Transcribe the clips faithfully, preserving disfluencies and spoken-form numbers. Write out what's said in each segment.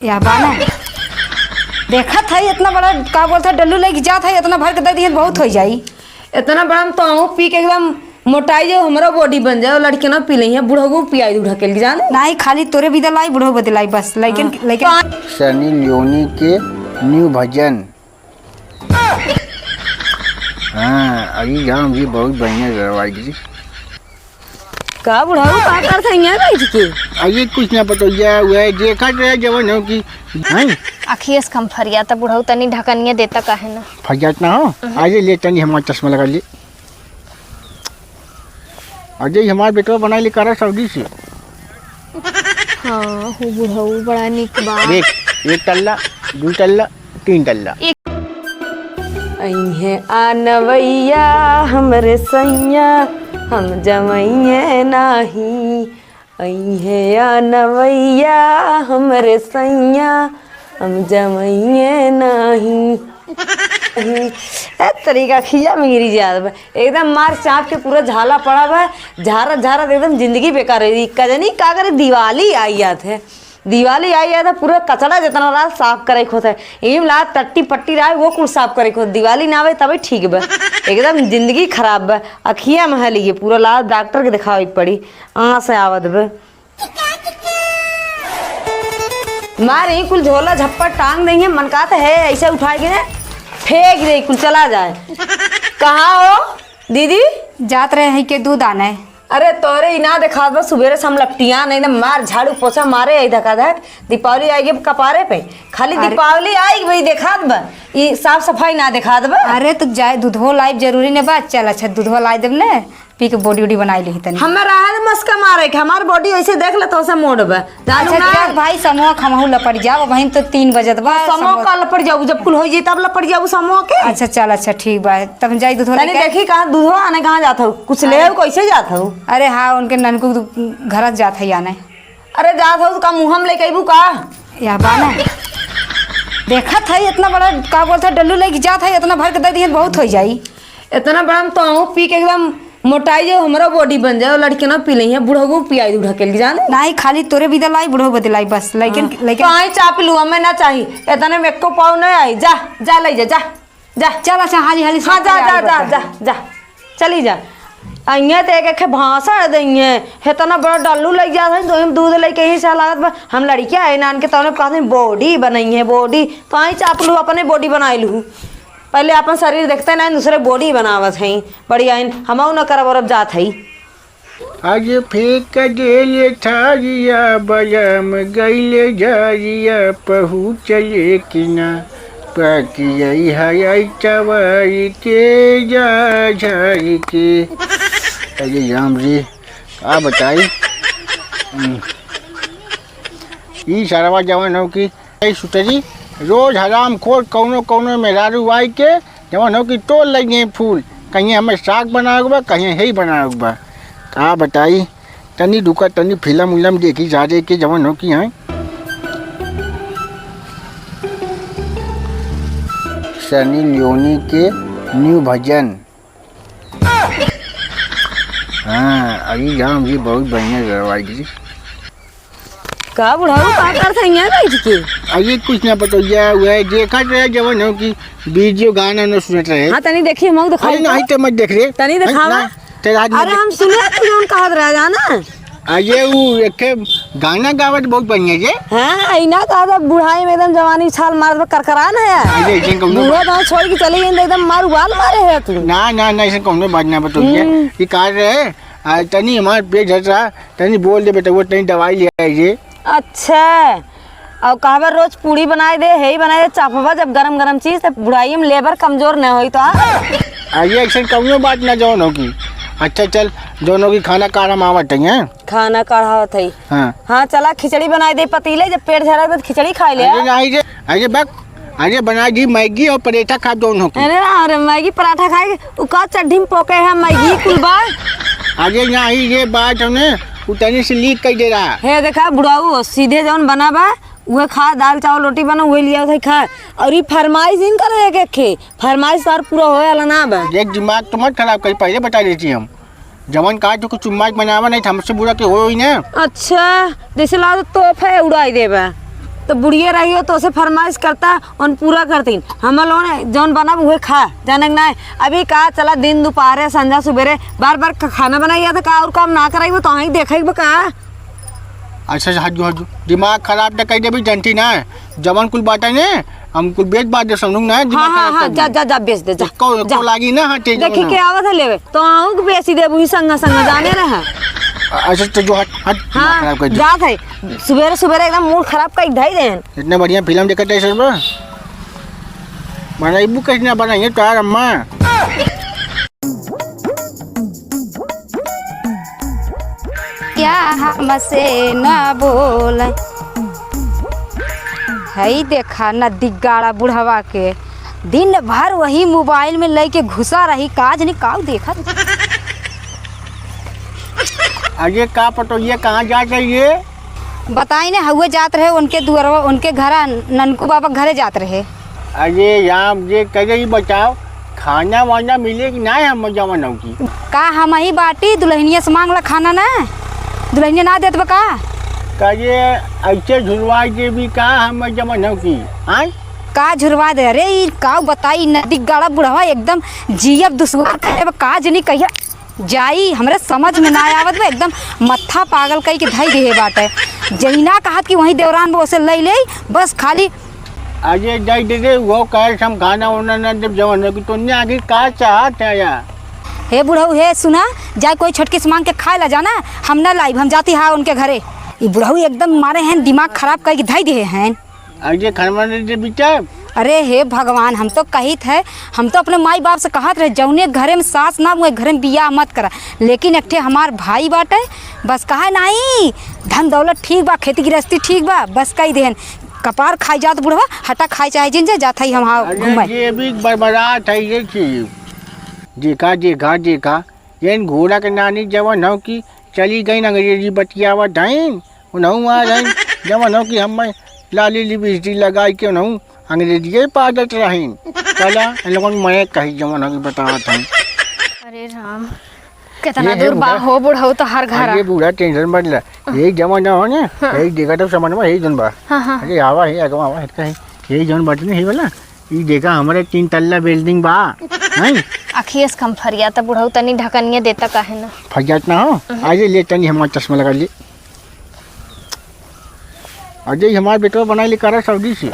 या बाना। देखत है इतना बड़ा, का बोलत है, डल्लू लेके जात है, इतना भर के दे दिहन, बहुत होइ जाई। इतना बड़ा हम तो आहूँ पी के एकदम मोटाई जाओ, हमरो body बन जाओ, लड़के ना पी लेइहैं, बुढ़ऊ पियाई दू ढकेल के जाने। नाही, खाली तोरे बदे लाई, बुढ़ऊ बदे लाई, बस। लेकिन, हाँ। लेकिन सनी लियोनी के new भजन। हाँ, अभी जाम जी बहुत बढ़िया रवाई जी। का बुढ़ऊ, का करत है यहाँ बैठ के? अरे कुछ ना पतोहिया, वह देखत रहे जवन हो कि, हैं? अखिए से कम फरियात बुढ़ऊ, तनी ढकनिया देता काहे ना? फरियात ना हो? अरे ले तनी हमार चश्मा लगा ले। अरे हमार बेटवा बनाई ले करा सऊदी से। हाँ, हो बुढ़ऊ, बड़ा निक बा। देख, एक तल्ला, दू तल्ला, तीन तल्ला। अइहे आ नवैया हमरे सैया, हम जमैये नाही। अइहे आ नवैया हमरे सैया, हम जमैये नाही। ए तरीका खिया में गिरी जात बा। एकदम मार चाप के पूरा झाला पड़ा बा। झारत झारत एकदम जिंदगी बेकार है। ई कजनी का करे, दिवाली आई जात है। दिवाली आई है तो पूरा कचड़ा जितना रहा साफ करे के होत है। इम ला टट्टी पट्टी रहा वो कुल साफ करे के होत। दिवाली ना आवे तबे ठीक बा। एकदम जिंदगी खराब बा। अखिया में है लिए पूरा ला डॉक्टर के दिखावे के पड़ी। आस आवत बा। मार यही कुल झोला झप्पा टांग देंगे, मन का तो है ऐसे उठाए के फेंक दे कुल चला जाए। कहाँ हो दीदी? जात रहे हैं के दूध आने। अरे तोरे ई ना देखात बा, सुबेरे से हम लपटिया नहीं ना, मार झाड़ू पोछा मारे आई धका धक। दीपावली आई गई कपारे पे, खाली अरे। दीपावली आई गई देखात बा, ई साफ सफाई ना देखात बा। अरे तो जाए दूधो लाइब जरूरी ने बा, चल अच्छा दूधो लाई देब ने, पी के body उडी बनाई लेही तनी। हमें रहे दे मस्का मारे के, हमार body ऐसे देख ले तो से मोड़ बा। जानू अच्छा ना। चल भाई समूह हमहू लपट जाओ, वहीं तो तीन बजत बा। समूह समूह का लपट जाऊ, जब कुल हो जाई तब लपट जाऊ समूह के। अच्छा चल अच्छा ठीक बा, तब हम जाई दूधो तनी लेके। देखी कहाँ दूधो आने कहाँ जात हो, कुछ ले अरे। हो कैसे जात हो? अरे हाँ उनके ननकू घर जात है आने। अरे जात हो का मुँह में लेके अइबू का? या बाना। देखत है इतना बड़ा का बोलत है डल्लू लेके जात है, इतना भर के दे दिहन बहुत होइ जाई। इतना बड़ा हम तो आहूँ पी के एकदम मोटाई जाओ, हमरो body बन जाओ, लड़के ना पी लेइहैं, बुढ़ऊ पियाई दू ढकेल के जाने। नाही खाली तोरे बदे लाई, बुढ़ऊ बदे लाई बस। लेकिन हाँ। लेकिन तो आई चाप लू, हमें ना चाही, इतने में एको पाव नहीं आई। जा जा ले जा जा। जा। चल अच्छा हाली हाली हाँ सब जा तैयारी जा कर जा दे। जा जा। चली जा। अइहें तो एक एक भाषण देइहें। हेतना बड़ा डल्लू लग जात है, तो हम दूध लेके ही सा लागत बा। हम लड़किया है नान के तौने कहते हैं body बनइहें body। तो आई चाप लू अपने body बनाई लू। पहले अपन शरीर देखते नहीं दूसरे body बनावत हैं। बढ़िया इन हमहू न करब और अब जात है। आज फेंक देले थारिया, बलम गइले झारिया, पहुँचले कि ना, पाकी आई है आई चवाई के जा झारी के। अरे राम रे, का बताई? हम्म। ई सरवा जवन हो कि ए सुतरी, रोज हरामखोर कौनो कौनो मेहरारू आई के जवन हो कि तोड़ लइहें फूल, कहीं हमें साग बनावे के बा, कहीं हेइ बनावे के बा। का बताई, तनी रुका, तनी फिल्म उलम देखी जा दे के जवन हो कि हैं। सनी लियोनी के new भजन। हाँ, अभी राम जी बहुत बढ़िया गवाई जी। का बुढ़ऊ, का करत है यहाँ बैठ के? अरे कुछ ना पतोहिया, वह देखत रहे जवन हो कि video गाना न सुनत रहे। हाँ, तनी देखी, हमहू दिखाई अरे तो। नहीं तो मत देख रे। तनी हैं, दिखावा। ना, तेरा आज अरे मत हम सुने तू जौन कहत रहे जाना। अरे उ एक ठे गाना गावत बहुत बढ़िया जे। हाँ, इना कहत बुढ़ाई में एकदम जवानी छाल मारत बा, करकरा ना है। अरे ऐसे कौनो बूढ़ा बात गाँव छोड़ के चले गए एकदम मार उबाल मारे है तू। ना, ना, ना, ऐसे कौनो बात ना पतोहिया। हम्म। ये कह रहे, आ, तनी हमार पेट झट रहा, तनी बोल दे बेटा, वो तनी दवाई ले आई जे। अच्छा, और कहबे रोज पूड़ी बनाए दे, हेइ बनाए दे, चापबा जब गरम गरम चीज, तब बुढ़ाई में लेबर कमजोर न होई तो, हाँ? आ, ये ऐसन कौनो बात ना जौन होगी। अच्छा चल, जौन होगी खाना काढ़ा हम आवत है, हैं? खाना काढ़ावत है। हाँ। हाँ, चला खिचड़ी बनाए दे पतीले, जब पेट झरा तो खिचड़ी खाई ले, अरे हाँ? नहीं रे, अरे बक, अरे बना दी मैगी और पराठा खा दोनों की। अरे ना, अरे मैगी पराठा खाए, उ का चड्ढी में पोके है, मैगी कुल बा। अरे नहीं, ये बात हमने उतनी से लीक कर दे रहा। हे देखा बुढ़ाऊ, सीधे जौन बना बा, उहे खा, दाल चावल रोटी बना, उहे लिया उधर खा। और ये फरमाइश इन करे एक एक खे, फरमाइश तार पूरा होए वाला ना बा। देख दिमाग तो मत खराब करी, पहले बता देती हम। जवन कहा जो कुछ चुम्मा बनावा नहीं, हमसे बुरा के होई ना। अच्छा, जैसे ला तो तोहफा उड़ाई देबा। तो बुढ़िए रही हो तो उसे फरमाइश करता, उन पूरा करतीन। हम लोग ने जौन बनब उहे खा, जाने के ना है। अभी का चला दिन दोपहरे संझा सुबेरे बार बार ख-, खाना बनाइया था का और काम ना कराई वो तो वहीं देखे बा का। अच्छा, अच्छा, हट जो, हट जो। दिमाग खराब न कर देबी, जानती ना। जवन कुल बाटे ने, हम कुल बेच बाच दे समझू ना, दिमाग हाँ, हाँ, खराब हाँ, कर जा, देबी। जा, जा, बेच दे, जा, एको, एको जा। लागी ना, हाँ, तेज देखी ना। के आवत है लेवे, तो आहू के बेची देबू ही संगा, संगा, जाने रहे। अ-, अच्छा, तो जो हट, हट, दिमाग हाँ, खराब कर दे। जात है। सुबेरे, सुबेरे एकदम मूड खराब कर धई देन। इतना बढ़िया फिल्म देखत है सर बा। बनाइबू कैसे ना बनाइए तो यार अम्मा। क्या हमसे ना बोले। हई देखा ना दिग्गाड़ा बुढ़वा के, दिन भर वही मोबाइल में लेके घुसा रही, काज नहीं काऊ देखत। अरे का पटोहिया कहाँ जात रही है? बताई ने, हउए जात रहे उनके दुअरवा, उनके घरा, ननकू बाबा के घरे जात रहे। अरे राम, ये कहे ही बताओ, खाना वाना मिले कि ना हम जवन हो की? का हम ही बाटी, दुल्हनिया से मांगला खाना ना? दुल्हनिया ना देत बा का? कहे ऐसे झुरवा देवी का हम जवन हो की? आय? का झुरवा दे? अरे ई का बताई, नदी गाड़ा बुढ़वा एकदम जियब दुश्वार करे बा, का जनी कहिया जाई, हमरे समझ में ना आवत बा, एकदम मत्था पागल कई के धई देहे बाटे। जहिना कहत कि वहीं देवरान बा, ओसे लई लेई, बस खाली। अरे जाई दे दे, वो कहे हम खाना वाना ना देब, जवन हो कि तोन्ने आगे का चाहत है यार? हे बुढ़ऊ, हे सुना, जाए कोई छोटकी से मांग के खाए ला जाना, हम ना लाइब, हम जाती हा उनके घरे। ई बुढ़ऊ एकदम मारे हैं, दिमाग खराब कई के धई देहे हैं। अरे खाना वाना दे बेटा। अरे हे भगवान, हम तो कहित है, हम तो अपने माई बाप से कहत रहे, जौने घरे में सास ना, वही घरे में बियाह मत करा। लेकिन एक ठे हमार भाई बाटे, बस कहे नाई, धन दौलत ठीक बा, खेती गृहस्थी ठीक बा, बस कही देहन, कपार खाई जात बुढ़वा, हटा खाई चाहे जिन जे जात हई हम हाँ अरे घूमे। ये भी बड़बड़ात है ये चीज। देखा, देखा, देखा, ये घोड़ा के नानी जवन हो कि चली गई अंग्रेजी बतियावत हईन, उनहू आ रही, जवन हो कि हम लाली लिपस्टिक लगाई के उनहू अंग्रेजिये पादत रहीन। चला, इन लोगन मैं कही जवन हो कि बतावत हईन। अरे राम, कितना ये, ये दूर बा बूढ़ा। हो बुढ़ऊ तो हर घर अरे आ। बूढ़ा टेंशन मत ले, यही जवन हो ना, हाँ। यही देखा तो समझ में यही जन बा। हाँ, हाँ। अरे आवा है, अगवा आवा है, कहीं यही जवन बाटे ना, यही वाला। ई देखा, हमरे तीन तल्ला बिल्डिंग बा, हैं? अखिए से कम फरियाता बुढ़ऊ, तनी ढकनिया देता काहे ना? फरियात ना हो, अहं। आजे ले तनी हमार चश्मा लगा ले। अजय हमार बेटवा बनाई ले करा सऊदी से।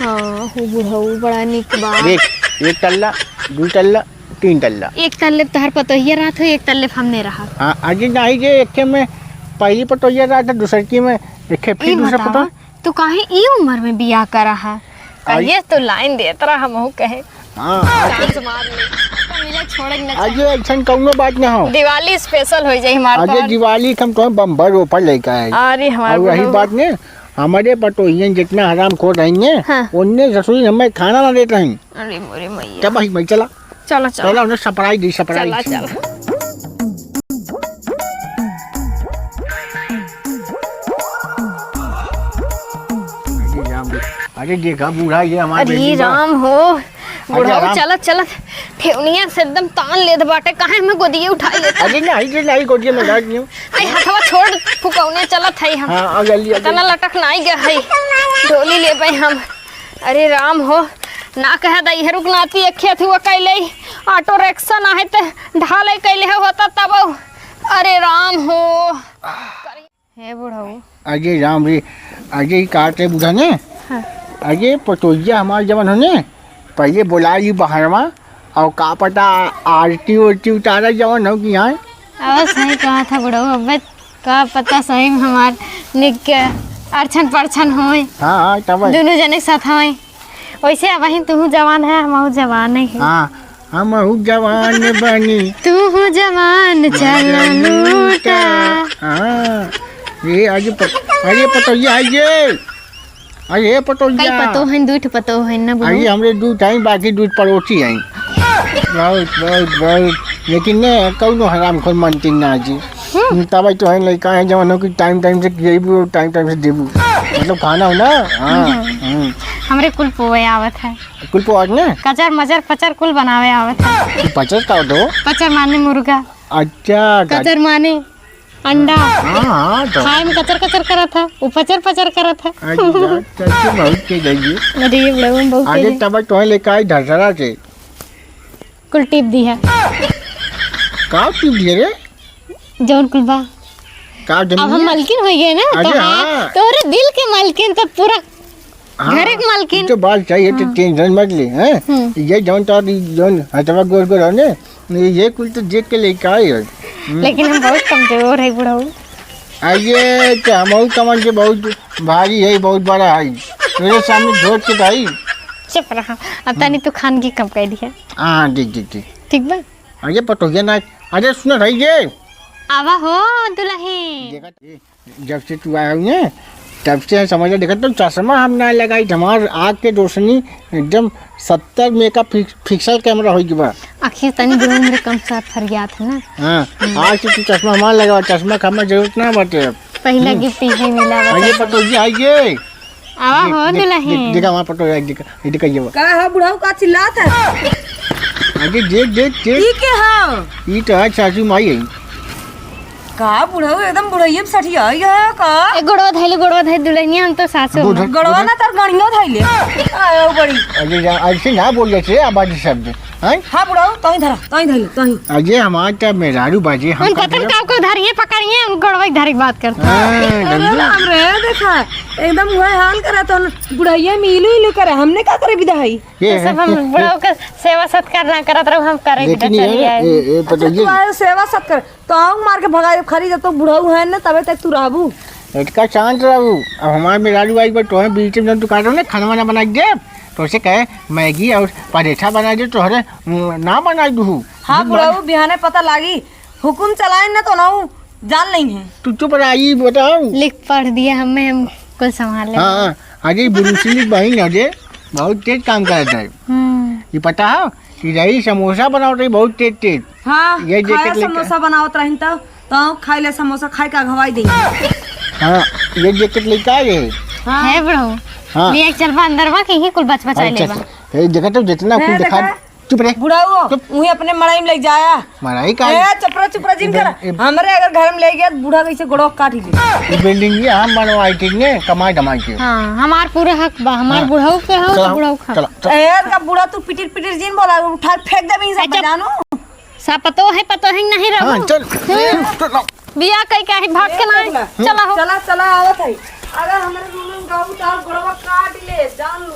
हाँ, हो बुढ़ऊ, बड़ा निक बा। देख, एक तल्ला, दू तल्ला, तीन तल्ला। एक तल्ले तोहर पतोहिया रहत हो, एक तल्ले हमने रहा। हाँ, अजय नाही जे एके में पहली पतोहिया रहत है, दूसर की में एके फिर ई दूसर बतावा, पतोह। तू काहे ई उम्र में बियाह करा है? आई- कहिए तो लाइन देत रहा, हमहू कहे। हाँ। चांस मार ले। मिले छोड़े न आज चाहे। ये ऐसन कौनो बात ना हो। दिवाली स्पेशल हो जाई हमार आज ये तो। दिवाली के हम तो बम्पर ऑफर लेके आए। अरे हमार और वही बुढ़ऊ। बात ने, हमारे पटोहियन जितना हरामखोर रहेंगे, हाँ। उनने ससुरी हमें खाना ना देते हैं। अरे मोरे मैया। तब भाई मैं चला। चला, चला। चला, उन्हें surprise दी, surprise। चला, चला। अरे राम रे। अरे देखा बूढ़ा, ये हमार अरे बेटी बा। राम हो, अरे बुढ़ऊ राम। चलत, चलत ठेवनिया से एकदम तान लेत बाटे, काहे में गोदिये उठाई लेत? अरे नहीं, ये नहीं, गोदिये में डाल दियो। आई हथवा छोड़, फुकौने चलत है हम। हाँ, आ गली, आ इतना गली। लटक नहीं गया है, डोली लेबे हम। अरे राम हो, ना कह दई, हे रुक नाती, एक खेत हुआ कैले, ऑटो रिक्शा ना है ते ढाले कैले हो होता तब। अरे राम हो। हे बुढ़ऊ। अरे राम रे, अरे ई का ते बुढ़ा ने? हाँ। अरे पतोहिया हमार जवन हो ने, पहले बोला ली बहरवा, और का पता आरती उरती उतारा जवन हो कि यहाँ। अब सही कहा था बुढ़ऊ, अब का पता सही में हमार निक के अरछन परछन होए। हाँ, हाँ, तब। दोनों जने के साथ होए। वैसे अब ही तू जवान है, हम जवान है। हाँ, हम जवान बनी। तू जवान चल लूटा। हाँ, ये आज प-, अरे पतोहिया, ये। अरे, हे पतोहिया। कई पतो हइन, दुइ ठे पतो हइन ना, बुढ़ऊ। अरे, हमरे दू ठे हइन, बाकी दू ठे पड़ोसी हइन। बहुत, बहुत, बहुत। लेकिन ने, कौनो हरामखोर मानती ना जी। हम्म। तब तो है लइका है, जवन हो कि टाइम, टाइम से खियाइबू और टाइम, टाइम से देबू। मतलब, खाना हो ना? हाँ, हम्म। हम्म। हमरे कुल पोए आवत है। कुल पोए आवत ना? कचर, मचर, पचर कुल बनावे आवत है। पचर का होत हो? पचर माने मुर्गा। अच्छा, का- कचर माने अंडा। हाँ, हाँ, तो। खाए में कचर कचर करत है, उ पचर पचर करत है। अरे यार, चल के बहुत के जाइए। अरे ये बड़ा बहुत आगे के तब तोहे लेके आई ढसरा से। कुल टिप दी है। का टिप दिए रे? जौन कुल बा। का जमीन अब हम है? मलकिन हो गए ना, अरे तो हाँ। हाँ, तोरे दिल के मलकिन तो पूरा हाँ, घरे के मालकिन। ई तो बात सही है, तो हाँ। टेंशन मत ले, हैं? हम्म। ये जौन तार, ई जौन हथवा गोर गोर है ने, ये, ये कुल तो देख के लेके आए हैं। हम्म। लेकिन हम बहुत कमजोर है बुढ़ऊ। आ ये तो हमहू कमन के बहुत भारी है, बहुत बड़ा है। तेरे सामने झोंक के भाई। चुप रहा, अब तनी तू खानगी कम कर दिया। हाँ, देख, देख, देख। ठीक बा? अरे पटोहिया ना, अरे सुन भाई ये। आवा हो दुल्हन। देखा, जब से तू आया हुई है, तब से समझ ले, देखत तो चश्मा हम ना लगाई, हमार आँख के रोशनी एकदम सत्तर मेगा पिक-, पिक्सल कैमरा होइ गवा। आखिर तनी दूर मेरे कम साथ फरियाद है ना। हाँ, आज से तू चश्मा हमार लगावा, चश्मा का हमार जरूरत ना बाटे अब। पहला हम्म। गिफ्ट यही मिला बा। आइए पटोजी, आइए। आवा देख, हो देख, दुल्हन। देख, देखा हमार पटोजी, देखा, ये देखा ये बा। का है बुढ़ऊ का चिल्लात है? आगे देख, देख, देख। ई के हो? ई तो है सासू माई है। का बुढ़ऊ एकदम बुढ़ैया में सठिया गया है का? ए, गोड़वा धइले, गोड़वा धइले दुल्हनिया, हम तो सासू बुढ़-, हैं। गोड़वा बुढ़-, ना तर गणियो धइले। आयो बड़ी। अरे जा, ऐसे ना बोल जैसे आबादी शब्द, हैं? हाँ बुढ़ऊ, तोही धरा, तोही धइले, तोही। अरे हमार तो मेहरारू बाजे, हम हम का पता धरब? का को धरिए, पकड़िए, हम गोड़वा ही धरे के बात करते हैं। हाँ, अरे गंदी। राम रे, देखा, एकदम वह हाल करा तो न, बुढ़ैया में इलू इलू करे, हमने का करे विदा है? ये तो सब हम बुढ़ऊ का सेवा सत्कार ना करत रहू, हम करे लेकिन विदा ये, चली आई। ए, ए, पता अच्छा, ये तू आए सेवा सत्कार, तो आऊँ मार के भगाई, खरी जब तो बुढ़ऊ है ना, तबे तक तू रहबू। इतका शांत रहू। अब हमार मेहरारू आई बा, तोहे बीच में जब तू काटो ना, खाना वाना बनाई दे, तो उसे कहे, "मैगी और परेठा बनाई दे, तोहरे, उम, ना बनाई दूँ।" हाँ, बुढ़ऊ, बिहाने पता लागी, हुकुम चलाइन ना, तो ना उ जान नहीं है। तू चुप रहा, ई बताओ। लिख पढ़ दिया हमें, हम कुल संभाल ले। हाँ, अरे, ब्रूस ली बहिन, अरे, बहुत तेज काम करत है। हम्म। ये पता है? कि रही समोसा बनावत रही बहुत तेज तेज। हाँ, ये देख के खाया लइका। समोसा बनावत रही तब, तो खाई ले समोसा, खाई के अघवाई दे। हाँ, ये देख के लइका आए है। हाँ। है बुढ़ऊ। हाँ। लिया चल बा अंदर बा, कहीं कुल बच बचाई अच्छा, ले बा। अच्छा। ये देखा तो जितना है, कुल देखा। देखा। चुप रहे। बुढ़ऊ, चुप। उही अपने मड़ई में ले जाया। मड़ई का? ए, चुप रहे, चुप रहे, जिन कर। ए, ए, हमरे अगर घर में ले गया, बूढ़ा कैसे गोड़वा काट ही ले। ये बिल्डिंग ये हम बनवाई थी ने, कमाई धमाई के। हाँ, हमार पूरा हक बा, हमार हाँ। बुढ़ऊ के हो, तो चला, बुढ़ऊ खा। चला, चला। ए, का बूढ़ा तू पिटिर पिटिर जिन बोला, उठा फेंक देबे इन सब अच्छा। जानू। सा पतो है, पतो है नहीं रहू। हाँ, चल। हम्म। चल, चल। बिया कई का है, भाग के ए, ना। चला। चला हो। चला, चला, आवत है। अगर हमरे रूम में गाऊ तो गोड़वा काट ले, जान लू।